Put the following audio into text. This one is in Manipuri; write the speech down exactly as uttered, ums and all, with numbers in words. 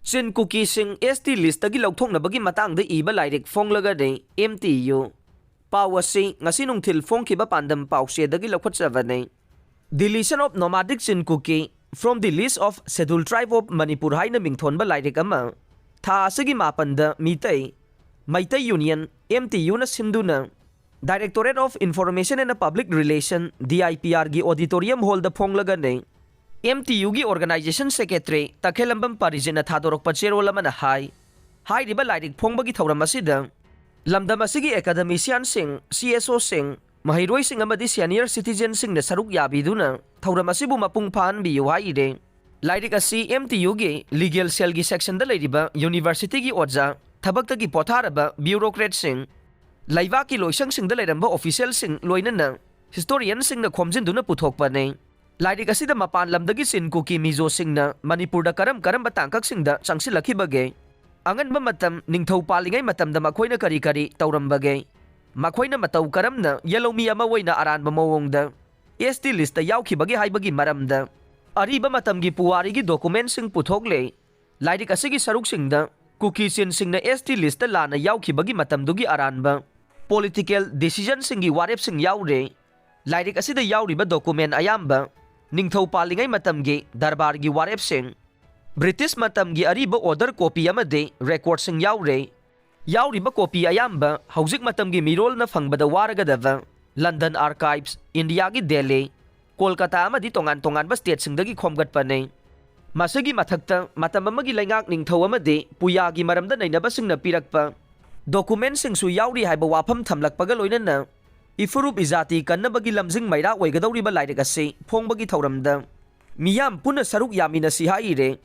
ꯆꯤꯟ ꯀꯨꯀꯤꯁꯤꯡ ꯑꯦꯁ ꯇꯤ ꯂꯤꯁꯇꯒꯤ ꯂꯧꯊꯣꯛꯅꯕꯒꯤ ꯃꯇꯥꯡꯗ ꯏꯕ ꯂꯥꯏꯔꯤꯛ ꯐꯣꯡꯂꯒꯅꯤ ꯑꯦꯝ ꯇꯤ ꯌꯨ꯫ ꯄꯥꯎ ꯑꯁꯤ ꯉꯁꯤ ꯅꯨꯡꯊꯤꯜ ꯐꯣꯡꯈꯤꯕ ꯄꯥꯟꯗꯝ ꯄꯥꯎꯆꯦꯗꯒꯤ ꯂꯧꯈꯠꯆꯕꯅꯤ꯫ Deletion of Nomadic Chin Kuki from the List of Scheduled Tribe of Manipur ꯍꯥꯏꯅ ꯃꯤꯡꯊꯣꯟꯕ ꯂꯥꯏꯔꯤꯛ ꯑꯃ ꯊꯥ ꯑꯁꯤꯒꯤ ꯃꯥꯄꯟꯗ Meitei, Meitei union, M T ꯌꯨꯅ ꯁꯤꯟꯗꯨꯅ Directorate of Information and Public Relation, D I P ꯑꯥꯔꯒꯤ auditorium hallꯗ ꯐꯣꯡꯂꯒꯅꯤ꯫ ꯑꯦꯝ ꯇꯤ ꯌꯨꯒꯤ organization secretary ꯇꯈꯦꯂꯝꯕꯝ ꯄꯥꯔꯤꯖꯤꯠꯅ ꯊꯥꯗꯣꯔꯛꯄ ꯆꯦꯔꯣꯜ ꯑꯃꯅ ꯍꯥꯏ, ꯍꯥꯏꯔꯤꯕ ꯂꯥꯏꯔꯤꯛ ꯐꯣꯡꯕꯒꯤ ꯊꯧꯔꯝ ꯑꯁꯤꯗ ꯂꯝꯗꯝ ꯑꯁꯤꯒꯤ academicianꯁꯤꯡ, ꯁꯤ ꯑꯦꯁ ꯑꯣꯁꯤꯡ, ꯃꯍꯩꯔꯣꯏꯁꯤꯡ ꯑꯃꯗꯤ senior citizenꯁꯤꯡꯅ ꯁꯔꯨꯛ ꯌꯥꯕꯤꯗꯨꯅ ꯊꯧꯔꯝ ꯑꯁꯤꯕꯨ ꯃꯄꯨꯡ ꯐꯥꯍꯟꯕꯤꯌꯨ ꯍꯥꯏꯔꯤ꯫ ꯂꯥꯏꯔꯤꯛ ꯑꯁꯤ ꯑꯦꯝ ꯇꯤ ꯌꯨꯒꯤ legal cellꯒꯤ sectionꯗ ꯂꯩꯔꯤꯕ universityꯒꯤ ꯑꯣꯖꯥ, ꯊꯕꯛꯇꯒꯤ ꯄꯣꯊꯥꯔꯕ bureaucratꯁꯤꯡ, ꯂꯩꯕꯥꯛꯀꯤ ꯂꯣꯏꯁꯪꯁꯤꯡꯗ ꯂꯩꯔꯝꯕ officialꯁꯤꯡ, ꯂꯣꯏꯅꯅ historianꯁꯤꯡꯅ ꯈꯣꯝꯖꯤꯟꯗꯨꯅ ꯄꯨꯊꯣꯛꯄꯅꯤ꯫ ꯂꯥꯏꯔꯤꯛ ꯑꯁꯤꯗ ꯃꯄꯥꯟ ꯂꯝꯗꯒꯤ ꯆꯤꯟ ꯀꯨꯀꯤ ꯃꯤꯖꯣꯁꯤꯡꯅ ꯃꯅꯤꯄꯨꯔꯗ ꯀꯔꯝ ꯀꯔꯝꯕ ꯇꯥꯡꯀꯛꯁꯤꯡꯗ ꯆꯪꯁꯤꯜꯂꯛꯈꯤꯕꯒꯦ? ꯑꯉꯟꯕ ꯃꯇꯝ, ꯅꯤꯡꯊꯧ ꯄꯥꯜꯂꯤꯉꯩ ꯃꯇꯝꯗ ꯃꯈꯣꯏꯅ ꯀꯔꯤ ꯀꯔꯤ ꯇꯧꯔꯝꯕꯒꯦ? ꯃꯈꯣꯏꯅ ꯃꯇꯧ ꯀꯔꯝꯅ ꯌꯦꯜꯍꯧꯃꯤ ꯑꯃ ꯑꯣꯏꯅ ꯑꯔꯥꯟꯕ ꯃꯑꯣꯡꯗ ꯑꯦꯁ ꯇꯤ ꯂꯤꯁꯇ ꯌꯥꯎꯈꯤꯕꯒꯦ ꯍꯥꯏꯕꯒꯤ ꯃꯔꯝꯗ ꯑꯔꯤꯕ ꯃꯇꯝꯒꯤ ꯄꯨꯋꯥꯔꯤꯒꯤ documentꯁꯤꯡ ꯄꯨꯊꯣꯛꯂꯦ꯫ ꯂꯥꯏꯔꯤꯛ ꯑꯁꯤꯒꯤ ꯁꯔꯨꯛꯁꯤꯡꯗ ꯀꯨꯀꯤ ꯆꯤꯟꯁꯤꯡꯅ ꯑꯦꯁ ꯇꯤ ꯂꯤꯁꯇ ꯂꯥꯟꯅ ꯌꯥꯎꯈꯤꯕꯒꯤ ꯃꯇꯝꯗꯨꯒꯤ ꯑꯔꯥꯟꯕ, political decisionꯁꯤꯡꯒꯤ ꯋꯥꯔꯦꯞꯁꯤꯡ ꯌꯥꯎꯔꯦ꯫ ꯂꯥꯏꯔꯤꯛ ꯑꯁꯤꯗ ꯌꯥꯎꯔꯤꯕ document ꯑꯌꯥꯝꯕ ꯅꯤꯡꯊꯧ ꯄꯥꯜꯂꯤꯉꯩ ꯃꯇꯝꯒꯤ ꯗꯔꯕꯥꯔꯒꯤ ꯋꯥꯔꯦꯞꯁꯤꯡ, ꯕ꯭ꯔꯤꯇꯤꯁ ꯃꯇꯝꯒꯤ ꯑꯔꯤꯕ order copy ꯑꯃꯗꯤ recordꯁꯤꯡ ꯌꯥꯎꯔꯦ꯫ ꯌꯥꯎꯔꯤꯕ copy ꯑꯌꯥꯝꯕ ꯍꯧꯖꯤꯛ ꯃꯇꯝꯒꯤ ꯃꯤꯔꯣꯜꯅ ꯐꯪꯕꯗ ꯋꯥꯔꯒꯗꯕ London Archives, ꯏꯟꯗꯤꯌꯥꯒꯤ ꯗꯦꯜꯂꯤ, ꯀꯣꯜꯀꯇꯥ ꯑꯃꯗꯤ ꯇꯣꯉꯥꯟ ꯇꯣꯉꯥꯟꯕ stateꯁꯤꯡꯗꯒꯤ ꯈꯣꯝꯒꯠꯄꯅꯤ꯫ ꯃꯁꯤꯒꯤ ꯃꯊꯛꯇ ꯃꯇꯝ ꯑꯃꯒꯤ ꯂꯩꯉꯥꯛ ꯅꯤꯡꯊꯧ ꯑꯃꯗꯤ ꯄꯨꯌꯥꯒꯤ ꯃꯔꯝꯗ ꯅꯩꯅꯕꯁꯤꯡꯅ ꯄꯤꯔꯛꯄ documentꯁꯤꯡꯁꯨ ꯌꯥꯎꯔꯤ ꯍꯥꯏꯕ ꯋꯥꯐꯝ ꯊꯝꯂꯛꯄꯒ ꯂꯣꯏꯅꯅ ꯏꯐꯨꯔꯨꯞ ꯏꯖꯥꯇꯤ ꯀꯟꯅꯕꯒꯤ ꯂꯝꯖꯤꯡ ꯃꯩꯔꯥ ꯑꯣꯏꯒꯗꯧꯔꯤꯕ ꯂꯥꯏꯔꯤꯛ ꯑꯁꯤ ꯐꯣꯡꯕꯒꯤ ꯊꯧꯔꯝꯗ ꯃꯤꯌꯥꯝ ꯄꯨꯟꯅ ꯁꯔꯨꯛ ꯌꯥꯃꯤꯟꯅꯁꯤ ꯍꯥꯏꯔꯤꯔꯦ꯫